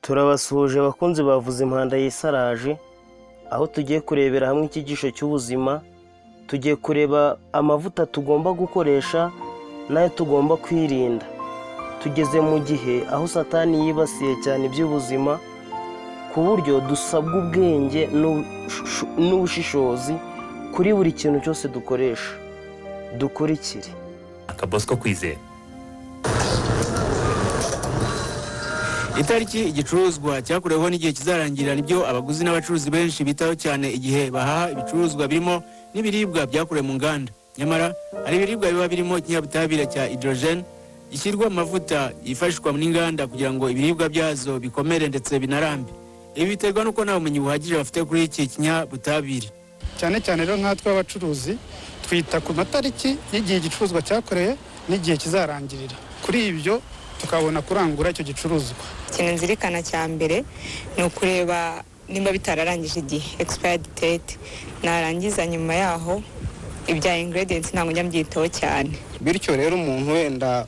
Turabasuhuje abakunzi bavuza impanda yisaraje, aho tugiye kurebera hamwe icyigisho cy'ubuzima, tugiye kureba amavuta tugomba gukoresha n'ayo tugomba kwirinda. Tugeze mu gihe aho Satani yibasiye cyane iby'ubuzima, ku buryo dusabwa ubwenge n'ubushishozi kuri buri kintu cyose dukoresha. Dukurikire. Akabosco Kwizera. Itariki igicuruzwa cyakoreweho n'igihe kizarangira nibyo abaguzi n'abacuruzi benshi bitaho cyane igihe bahaha ibicuruzwa birimo n'ibiribwa byakorewe mu nganda. Nyamara hari ibiribwa biba birimo ikinyabutabire cya hydrogen gishyirwa mu mavuta yifashishwa n'inganda kugira ngo ibiribwa byazo bikomere ndetse binarambe. Ibi biterwa n'uko nta bumenyi buhagije bafite kuri iki kinyabutabire. Cyane cyane rero nkatwe abacuruzi twita ku matariki y'igihe igicuruzwa cyakorewe n'igihe kizarangirira. Kuri ibyo tukabona kurangura icyo gicuruzwa. Ikintu nzirikana cya mbere ni ukureba nimba bitararangije igihe, expired date. Narangiza nyuma yaho ibya ingredients ntabwo njya mbyitaho cyane. Bityo rero umuntu wenda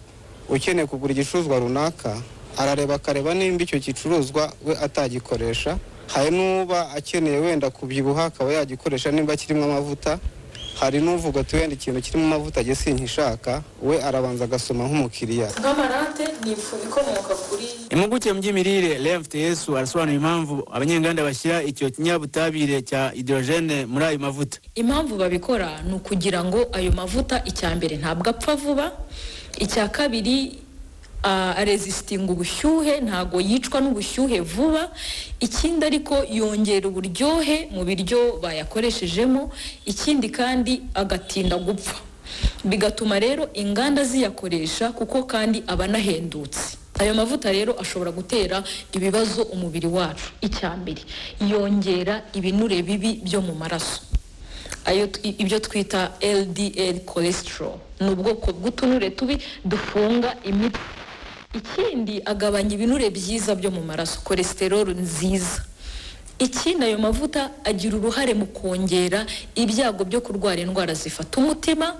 ukeneye kugura igicuruzwa runaka arareba akareba nimba icyo gicuruzwa we atagikoresha. Hari n'uba akeneye wenda kubyibuha akaba yagikoresha nimba kirimo amavuta. Hari n'uvuga ati wenda ikintu kirimo amavuta njye sinkishaka, we arabanza agasoma nk'umukiriya. Nk'amarante ni ifu ikomoka kuri Impuguke mu by'imirire Lea Mfiteyesu arasobanura impamvu abanyenganda bashyira icyo kinyabutabire cya hydrogene muri ayo mavuta. Impamvu babikora ni ukugira ngo ayo mavuta, icya mbere, ntabwo apfa vuba. Icya kabiri, aresisitinga ubushyuhe, ntabwo yicwa n'ubushyuhe vuba. Ikindi ariko, yongera uburyohe mu biryo bayakoreshejemo. Ikindi kandi, agatinda gupfa, bigatuma rero inganda ziyakoresha, kuko kandi aba anahendutse. Ayo mavuta rero ashobora gutera ibibazo umubiri wacu. Icya mbere, yongera ibinure bibi byo mu maraso, ayo ibyo twita LDL cholesterol, ni ubwoko bw'utunure tubi dufunga imitsi. Ikindi, agabanya ibinure byiza byo mu maraso, cholesterol nziza. Ikindi, ayo mavuta agira uruhare mu kongera ibyago byo kurwara indwara zifata umutima.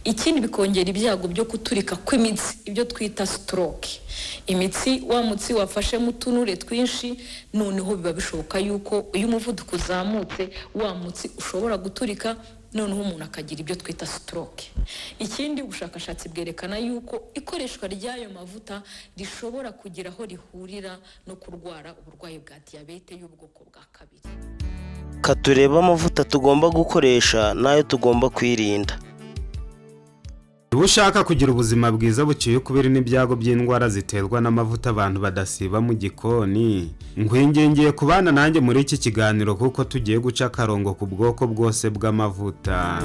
Ikindi, bikongera ibyago byo guturika kw'imitsi, ibyo twita stroke. Imitsi, wa mutsi wafashemo utunure twinshi, noneho biba bishoboka yuko iyo umuvuduko uzamutse wa mutsi ushobora guturika, noneho umuntu akagira ibyo twita stroke. Ikindi, ubushakashatsi bwerekana yuko ikoreshwa ry'ayo mavuta rishobora kugira aho rihurira no kurwara uburwayi bwa diyabete y'ubwoko bwa kabiri. Ka turebe amavuta tugomba gukoresha n'ayo tugomba kwirinda. Niba ushaka kugira ubuzima bwiza buciye ukubiri n'ibyago by'indwara ziterwa n'amavuta abantu badasiba mu gikoni, nkwingingiye kubana nanjye muri iki kiganiro, kuko tugiye guca akarongo ku bwoko bwose bw'amavuta.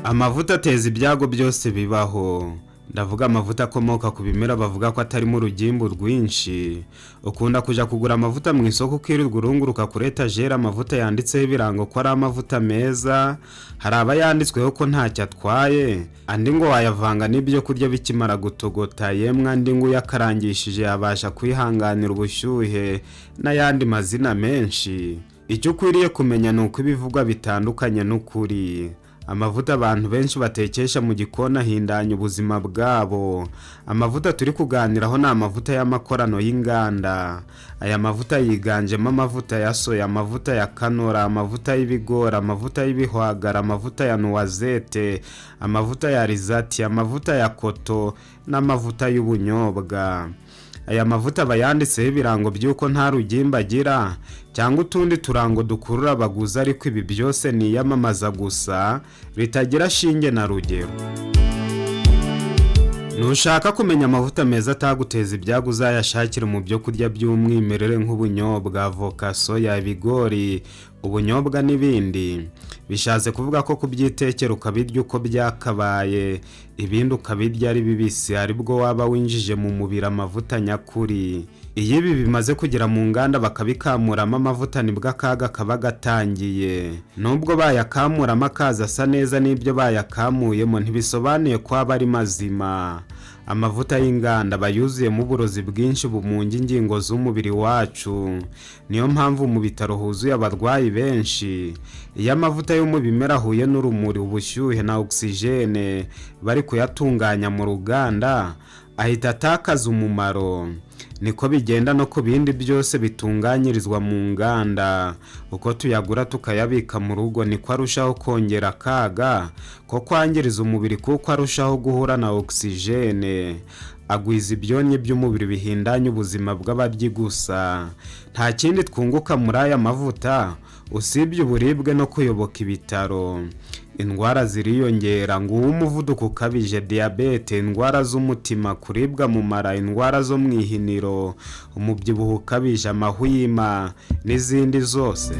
Amavuta ateza ibyago byose bibaho. Ndavuga amavuta akomoka ku bimera bavuga ko atarimo urugimbu rwinshi. Ukunda kujya kugura amavuta mu isoko, ukirirwa urunguruka kuri etajeri, amavuta yanditseho ibirango ko ari amavuta meza. Hari aba yanditsweho ko ntacyo atwaye, andi ngo wayavanga n'ibyo kurya bikimara gutogota, yemwe andi ngo uyakarangishije yabasha kwihanganira ubushyuhe, n'ayandi mazina menshi. Icyo ukwiriye kumenya ni uko ibivugwa bitandukanye n'ukuri. Amavuta abantu benshi batekesha mu gikoni ahindanya ubuzima bwabo. Amavuta turi kuganiraho ni amavuta y'amakorano y'inganda. Aya mavuta yiganjemo amavuta ya soya, amavuta ya kanora, amavuta y'ibigori, amavuta y'ibihwagara, amavuta ya noisette, amavuta ya alizati, amavuta ya coton n'amavuta y'ubunyobwa. Aya mavuta aba yanditseho ibirango by'uko nta rugimbu agira cyangwa utundi turango dukurura abaguzi, ariko ibi byose ni iyamamaza gusa ritagira shinge na rugero. Nushaka kumenya amavuta meza ataguteza ibyago, uzayashakire mu byo kurya by'umwimerere nk'ubunyobwa, avoka, soya, ibigori, ubunyobwa n'ibindi. Bishatse kuvuga ko kubyitekera ukabirya uko byakabaye, ibindi ukabirya ari bibisi, aribwo waba winjije mu mubiri amavuta nyakuri. Iyo ibi bimaze kugera mu nganda bakabikamuramo amavuta, nibwo akaga kaba gatangiye. Nubwo bayakamuramo akaza asa neza n'ibyo bayakamuyemo, ntibisobanuye ko aba ari mazima. Amavuta y'inganda aba yuzuyemo uburozi bwinshi bumunga ingingo z'umubiri wacu. Niyo mpamvu mu bitaro huzuye abarwayi benshi. Iyo amavuta yo mu bimera ahuye n'urumuri, ubushyuhe na ogisijene bari kuyatunganya mu ruganda, Ahita atakaza umumaro. Niko bigenda no ku bindi byose bitunganyirizwa mu nganda. Uko tuyagura tukayabika mu rugo, niko arushaho kongera akaga ko kwangiriza umubiri, kuko arushaho guhura na ogisijene, agwiza ibyonnyi by'umubiri bihindanya ubuzima bw'abaryi gusa. Nta kindi twunguka muri aya mavuta usibye uburibwe no kuyoboka ibitaro. Indwara ziriyongera, ngo uwo umuvuduko ukabije, diyabete, indwara z'umutima, kuribwa mu mara, indwara zo mu ihiniro, umubyibuho ukabije, amahwima n'izindi zose.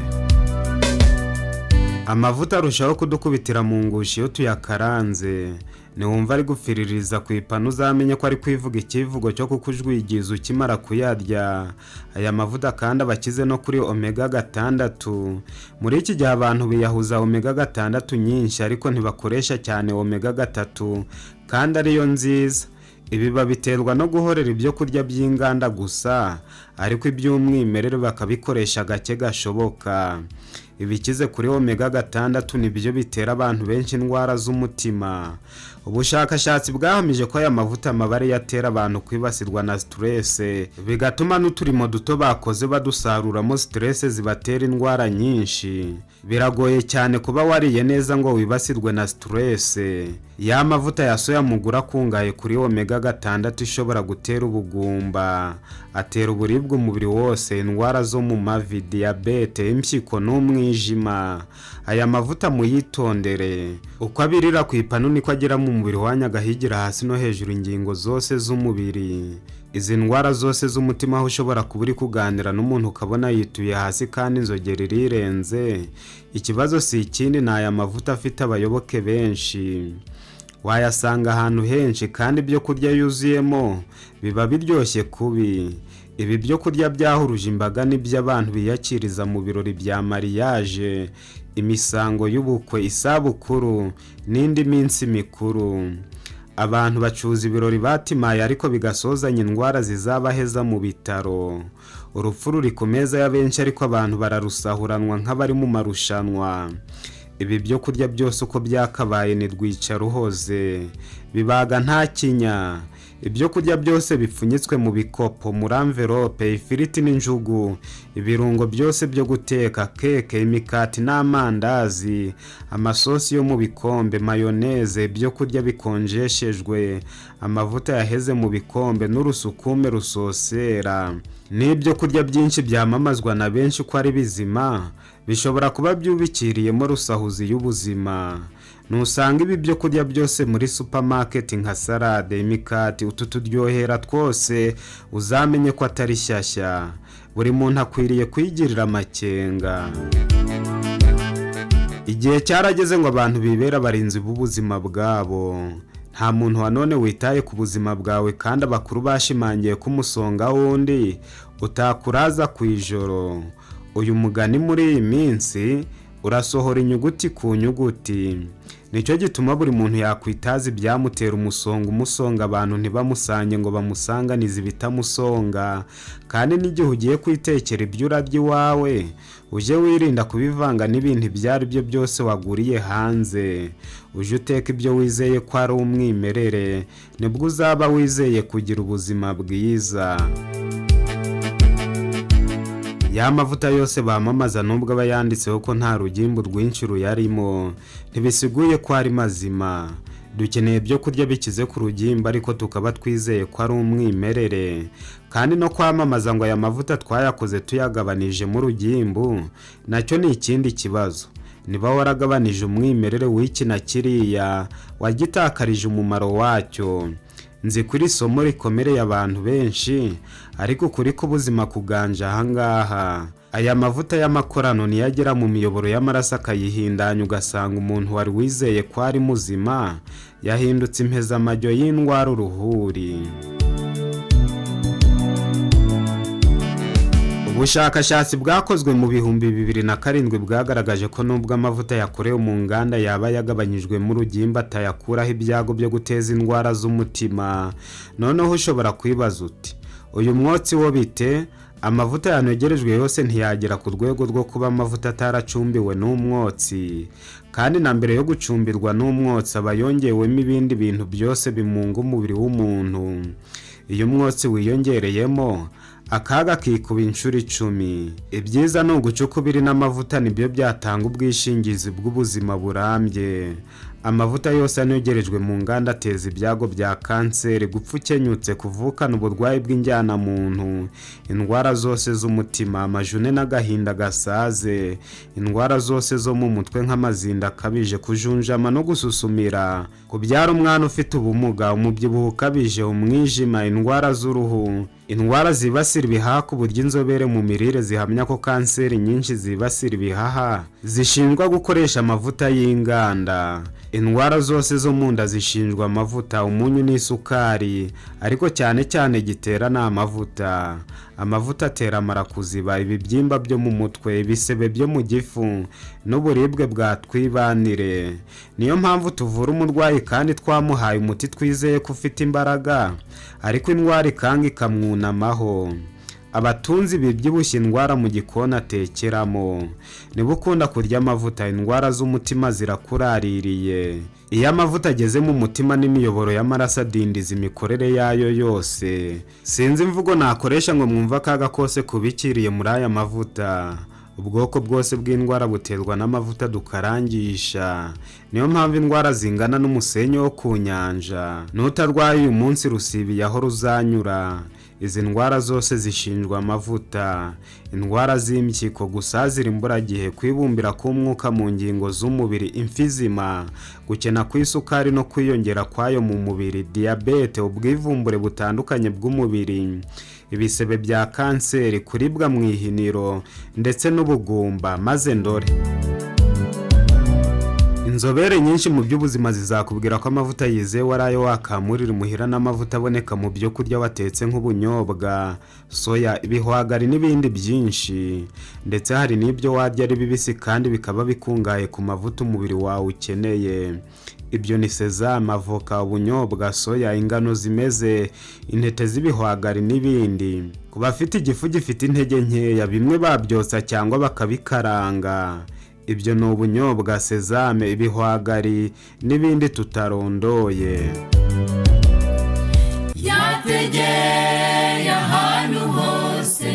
Amavuta arushaho kudukubitira mu ngushi iyo tuyakaranze. Niwumva ari gupfiririza ku ipanu, uzamenye ko ari kwivuga ikivugo cyo kukujwigiza ukimara kuyarya. Aya mavuta kandi aba akize no kuri omega 6. Muri iki gihe abantu biyahuza omega 6 nyinshi, ariko ntibakoresha cyane omega 3 kandi ariyo nziza. Ibi babiterwa no guhorera ibyo kurya by'inganda gusa, ariko iby'umwimerere bakabikoresha gake gashoboka. Ibikize kuri omega 6 nibyo bitera abantu benshi indwara z'umutima. Ubushakashatsi bwahamije ko aya mavuta mabi ariyo atera abantu kwibasirwa na stress, bigatuma n'uturimo duto bakoze badusaruramo stress zibatera indwara nyinshi. Biragoye cyane kuba wariye neza ngo wibasirwe na stress. Ya mavuta ya soya mugura akungahaye kuri omega 6 ishobora gutera ubugumba, atera uburibwe umubiri wose, indwara zo mu mavi, diyabete, impyiko n'umwijima. Aya mavuta muyitondere. Uko abirira ku ipanu niko agera mu mubiri wanyu, agahigira hasi no hejuru, ingingo zose z'umubiri. Izi ndwara zose z'umutima, aho ushobora kuba uri kuganira n'umuntu ukabona yituye hasi kandi inzogera irirenze, ikibazo si ikindi, ni aya mavuta afite abayoboke benshi. Wayasanga ahantu henshi, kandi ibyo kurya yuzuyemo biba biryoshye kubi. Ibi byo kurya byahuruje imbaga nibyo abantu biyakiriza mu birori bya mariage, imisango y'ubukwe, isabukuru n'indi minsi mikuru. Abantu bacuza ibirori batimaye, ariko bigasozanya indwara zizabaheza mu bitaro. Urupfu ruri ku meza ya benshi, ariko abantu bararusahuranwa nk'abari mu marushanwa. Ibi byo kurya byose uko byakabaye ni rwica ruhoze, bibaga nta kinya. Ibyo kurya byose bipfunyitswe mu bikopo, muri enveloppe, ifiriti n'injugu, ibirungo byose byo guteka, keke, imikati n'amandazi, amasosi yo mu bikombe, mayoneze, ibyo kurya bikonjeshejwe, amavuta yaheze mu bikombe n'urusukume rusosera, n'ibyo kurya byinshi byamamazwa na benshi ko ari bizima, bishobora kuba byubikiriyemo rusahuzi y'ubuzima. Ntusanga ibi byo kurya byose muri supamaketi, nka salade, imikati, utu turyohera twose, uzamenye ko atari shyashya. Buri muntu akwiriye kwigirira amakenga. Igihe cyarageze ngo abantu bibere abarinzi b'ubuzima bwabo. Nta muntu wa none witaye ku buzima bwawe, kandi abakuru bashimangiye ko umusonga w'undi utakuraza ku ijoro. Uyu mugani muri iyi minsi urasohora inyuguti ku nyuguti. Nicyo gituma buri muntu yakwitaza ibyamutera umusonga umusonga, abantu ntibamusange ngo bamusanganize ibitamusonga. Kandi n'igihe ugiye kwitekera ibyo urarya iwawe, ujye wirinda kubivanga n'ibintu ibyo ari byo byose waguriye hanze. Ujye uteka ibyo wizeye ko ari umwimerere, nibwo uzaba wizeye kugira ubuzima bwiza. Ya mavuta yose bamamaza, nubwo aba yanditseho ko nta rugimbu rwinshi ruyarimo, ntibisiguye ko ari mazima. Dukeneye ibyo kurya bikize ku rugimbu, ariko tukaba twizeye ko ari umwimerere. Kandi no kwamamaza ngo aya mavuta twayakoze tuyagabanijemo urugimbu, nacyo ni ikindi kibazo. Niba waragabanije umwimerere w'iki na kiriya, wagitakarije umumaro wacyo. Nzi kuri isomo rikomereye abantu benshi, ariko ukuri k'ubuzima kuganje ahangaha. Aya mavuta y'amakorano niyo agera mu miyoboro y'amaraso akayihindanya, ugasanga umuntu wari wizeye ko ari muzima yahindutse impezamajyo y'indwara uruhuri. Ubushakashatsi bwakozwe mu 2007 bwagaragaje ko nubwo amavuta yakorewe mu nganda yaba yagabanyijwemo urugimbu, atayakuraho ibyago byo guteza indwara z'umutima. Noneho ushobora kwibaza uti: "Uyu mwotsi wo bite?" Amavuta yanogerejwe yose ntiyagera ku rwego rwo kuba amavuta ataracumbiwe n'umwotsi, kandi na mbere yo gucumbirwa n'umwotsi aba yongewemo ibindi bintu byose bimunga umubiri w'umuntu. Iyo umwotsi wiyongereyemo, akaga kikuba inshuro 10. Ibyiza ni uguca ukubiri n'amavuta, nibyo byatanga ubwishingizi bw'ubuzima burambye. Amavuta yose anogerejwe mu nganda ateza ibyago bya kanseri, gupfa ukenyutse, kuvukana uburwayi bw'injyanamuntu, indwara zose z'umutima, amajune n'agahinda gasaze, indwara zose zo mu mutwe nk'amazinda akabije, kujunjama no gususumira, kubyara umwana ufite ubumuga, umubyibuho ukabije, umwijima, indwara z'uruhu, indwara zibasira ibihaha, ku buryo inzobere mu mirire zihamya ko kanseri nyinshi zibasira ibihaha zishinjwa gukoresha amavuta y'inganda. Indwara zose zo mu nda zishinjwa amavuta, umunyu n'isukari, ariko cyane cyane gitera ni amavuta. Amavuta atera amara kuziba, ibibyimba byo mu mutwe, ibisebe byo mu gifu n'uburibwe bwa twibanire. Niyo mpamvu tuvura umurwayi kandi twamuhaye umuti twizeye ko ufite imbaraga, ariko indwara ikanga ikamwunamaho. Abatunzi bibyibushye indwara mu gikoni atekeramo. Niba ukunda kurya amavuta, indwara z'umutima zirakuraririye. Iyo amavuta ageze mu mutima n'imiyoboro y'amaraso, adindiza imikorere yayo yose. Sinzi imvugo nakoresha ngo mwumve akaga kose kubikiriye muri aya mavuta. Ubwoko bwose bw'indwara buterwa n'amavuta dukarangisha. Niyo mpamvu indwara zingana n'umusenyi wo ku nyanja, n'utarwaye uyu munsi rusibiye aho ruzanyura. Izi ndwara zose zishinjwa amavuta: indwara z'impyiko, gusazira imburagihe, kwibumbira k'umwuka mu ngingo z'umubiri, imfizima, gukena kw'isukari no kwiyongera kwayo mu mubiri, diyabete, ubwivumbure butandukanye bw'umubiri, ibisebe bya kanseri, kuribwa mu ihiniro ndetse n'ubugumba. Maze ndore. Inzobere nyinshi mu by'ubuzima zizakubwira ko amavuta yizewe ari ayo wakamurira imuhira n'amavuta aboneka mu byo kurya watetse nk'ubunyobwa, soya, ibihwagari n'ibindi byinshi. Ndetse hari n'ibyo warya ari bibisi kandi bikaba bikungahaye ku mavuta umubiri wawe ukeneye. Ibyo ni sezame, avoka, ubunyobwa, soya, ingano zimeze, intete z'ibihwagari n'ibindi. Ku bafite igifu gifite intege nkeya, bimwe babyotsa cyangwa bakabikaranga. Ibyo ni ubunyobwa, sezame, ibihwagari n'ibindi tutarondoye. Yategeye ahantu hose,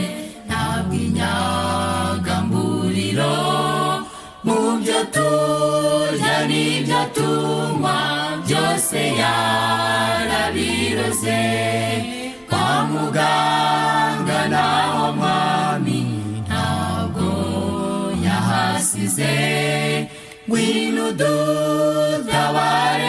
ntabwo inyagamburiro mu byo turya n'ibyo tunywa byose yarabiroze. Kwa muganga naho mwami ntabwo yahasize. Ngwino udutabare.